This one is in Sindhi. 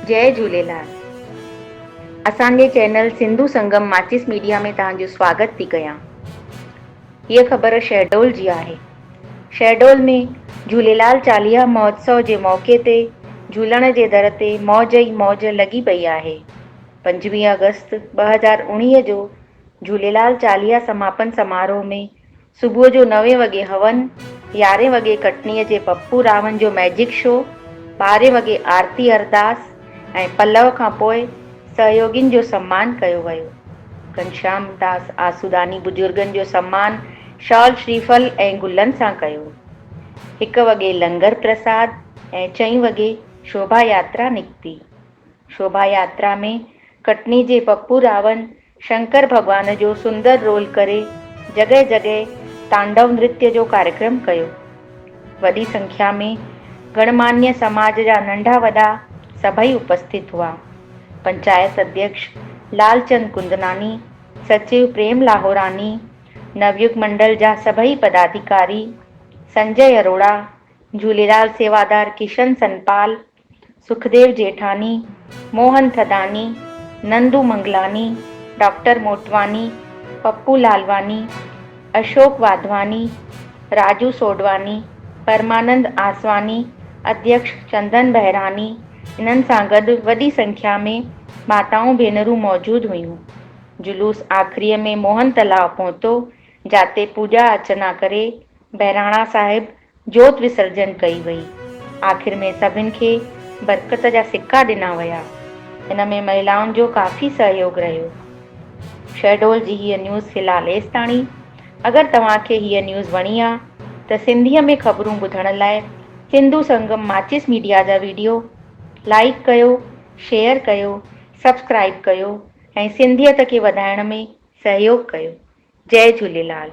جئي جهوليلال اسان جي چينل سنڌو سنگم ماچيس ميڊيا ۾ توهان جو سواگت ٿي ڪيان هيء خبر شهڊول جي آهي شهڊول ۾ جهوليلال چاليها مهوتسو جي موقعي تي جهولڻ جي در تي موج ئي موج لڳي پئي آهي 25 آگسٽ 2019 جو جهوليلال چاليها سماپن سماروهه ۾ صبح جو نوين وڳي هون، يارهين وڳي ڪٽنيء جي پپو راون جو مئجڪ شو، ٻارهين وڳي آرتي ارداس ۽ پلئه کان پوء سهيوڳين جو سمان ڪيو ويو. گهنشام داس آسوداني بزرگن جو سمان شال شريفل ۽ گلن سان ڪيو. هڪ وڳي لنگر پرساد ۽ چئين وڳي شوڀا ياترا نڪتي. شوڀا ياترا ۾ ڪٽني جي پپو راون شنڪر ڀڳوان جو سندر رول ڪري جڳهه جڳهه تانڊو نرتيه جو ڪاريڪرم ڪيو. وڏي سنکيا ۾ گڻمانيه سماج جا ننڍا وڏا سڀئي اپسٿت هئا. پنچائت اڌيڪش لالچند ڪندناني، سچو پريم لاهوراني، نويگ منڊل جا سڀئي پداڌيڪاري، سنجي اروڙا، جهوليلال سيوادار ڪشن سنپال، سکديو ڄيٺاني، موهن ٿڌاني، نندو منگلاني، ڊاڪٽر موٽواني، پپو لالواني، اشوڪ واڌواني، راجو سوڍواني، پرمانند آسواني، اڌيڪش چندن بهراني انهن سان گڏ وڏي سنکيا ۾ ماتائون ڀينرون موجود هيون. جلوس آخريء ۾ موهن تلاء پهتو جاتي پوڄا ارچنا ڪري بهراڻا صاحب جوت وسرجن ڪئي وئي. آخر ۾ سڀن کي برڪت جا سڪا ڏنا ويا. ان ۾ مهلائن جو ڪافي سهيوڳ رهيو. شهڊول جي هيء نيوز في الحال ايستاڻي. اگر توهان کي هيء نيوز وڻي آ ته سنڌيء ۾ خبرون ٻڌڻ لاء سنڌو سنگم ماچيس ميڊيا جا ويڊيو لائيڪ ڪيو، شيئر ڪيو، سبسڪرائيب ڪيو ۽ سنڌيت کي وڌائڻ ۾ سهيوڳ ڪيو. جئي جهوليلال.